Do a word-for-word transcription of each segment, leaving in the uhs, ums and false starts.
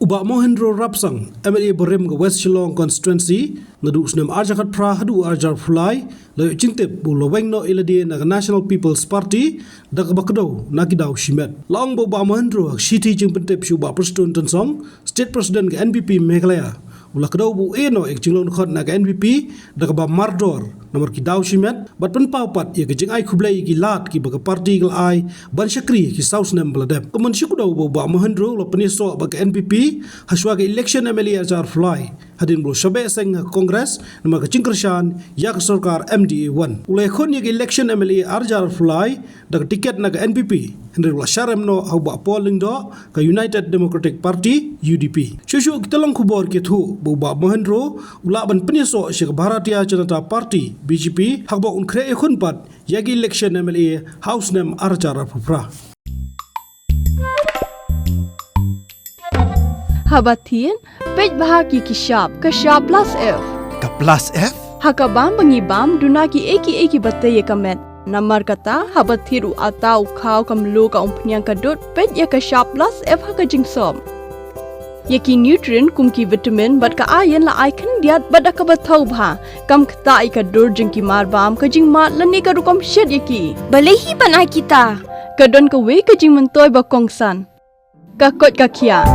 Bah Mohendro Rapsang, M L A barim ka West Shillong Constituency, naduh u snem arhajar khatphra haduh arhajar arphew lai, la ïoh jingtip ba u la weng noh ïalade na ka National People's Party da kaba kdew na ki daw shimet. La ong ba u Bah Mohendro ha ka shithi jingpyntip sha u Bah Prestone Tynsong, State President ka N P P Meghalaya, u la kdew ba u ïeh noh ïa ka jinglong dkhot na ka N P P da kaba mardor namar ki daw shimet, bad pynpaw pat ïa ka jingai khublei ïa ki lad kiba ka party ka la ai ban shakri ïa ki saw snem ba la dep. Ka mut shi kdew ba u Bah Mohendro u la pynïasoh bad ka N P P hashwa ka election M L A arhajar arphew lai, hadien ba u la shah beh seng ha ka Congress namar ka jingkyrshan ïa ka sorkar M D A one. U la ïakhun ïa ka election M L A arhajar arphew lai da ka tiket na ka N P P, hynrei u la shah rem noh ha u Bah Paul Lyngdoh ka United Democratic Party, U D P. Shuh shuh ki tyllong khubor ki ïathuh ba u Bah Mohendro u lah ban pynïasoh sha ka Bharatiya Janata Party, B J P, ha kaba un khreh ïakhun pat ïa ka election M L A ha u snem arhajar arphew phra. Haba thied, peit bha ïa ki shap, ka shap plus F. Ka plus F? Ha ka bam ba ngi bam, duna kiei kiei kiba tei ïa ka met. Namar kata, haba thied u atta, u khaw, ka mluh, ka umphniang, ka dud, peit ïa ka shap plus F ha ka jingsop. Ïa ki nutrient kum ki vitamin bad ka iron la ai khyndiat bad da kaba thaw bha. Kam ktah ïa ka dur jong ki mar bam, ka jingmad lane ka rukom shet ïa ki. Balei hi ban ai kita? Ka don kawei ka jingmyntoi ba kongsan. Ka koit ka khiah.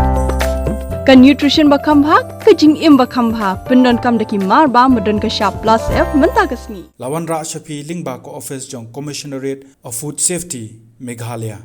Ka nutrition ba kham bha, ka jingim ba kham bha. Pyndonkam da ki mar bam ba don ka shap plus F mynta ka sngi. La wanrah sha phi lyngba ka office jong Commissionerate of Food Safety, Meghalaya.